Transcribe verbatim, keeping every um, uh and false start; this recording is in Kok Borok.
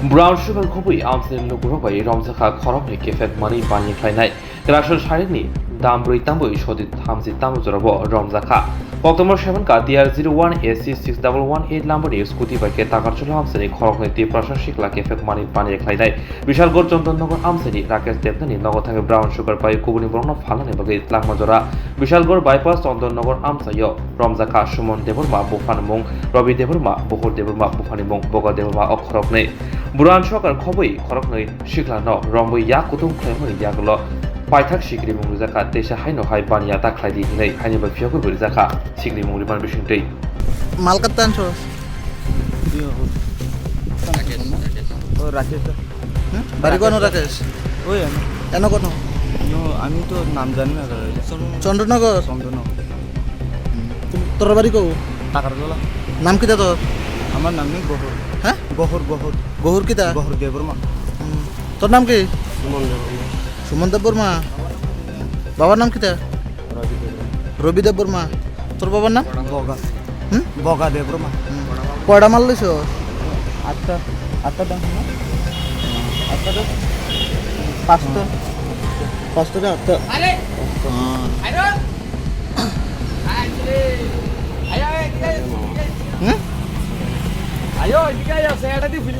Brown sugar khobwi amchaini lukurok bai romjakha khoroknwi kephek manwi baniya khlainai. Kwraksor sairikni dam brwi tambwi sodi thamchi tamo jorabo romjakha. Koktwma seven ka D R zero one A C six double one eight lambani scooty bai khe Takarcholo amchaini khoroknwi Tiprasa sikla kephek manwi baniya khlainai. Bishalgarh Chondon Nagar amchaini Rakesh Debnani nogo thangwi brown sugar bai kubuni borokno phalnani bagwi tlangma jora. Bishalgarh bypass Chondon Nagar amchaio romjakha Suman Debbarma buphani mung, Rabi Debbarma, Buhur Debbarma buphani mung, Boga Debbarma o khoroknwi. Brown sugar khobwi khoroknwi siklano romwi yak kutung khlaimani yagulo paithak sikrimung rijakha, teisa haino hai baniya ta khlaidi hinwi haini bai phiyogwi bo rijakha sikrimung rimani bisingtwi. Mal katta anchos? Iyo. O Rakesh da. Hmm? Bari kono Rakesh? Oi ano. Eno kono? No, ami to nam jani na. Chandra Nagar? Chandra Nagar. Hmm. Tum-, tor bari ko? Takarjola. Nam kita tor? Amar nam ni Gohor. Ha? Gohor, Gohor. Gohor kita? Gohor Debbarma. Hmm. Tor nam ki? Suman Debbarma. Suman Debbarma. Babar nam kita? Rabi Debbarma. Rabi Debbarma. Tor babar nam? Boga. Hmm? Boga Debbarma. Hmm. Koyta mal loiso? Atta, atta dam na? Atta dam? Pasta. Pasta dam atta. Ale. Ah. Ayo. Ayo, ayo, ayo. Hmm? Ayo, ayo, ayo, saya tadi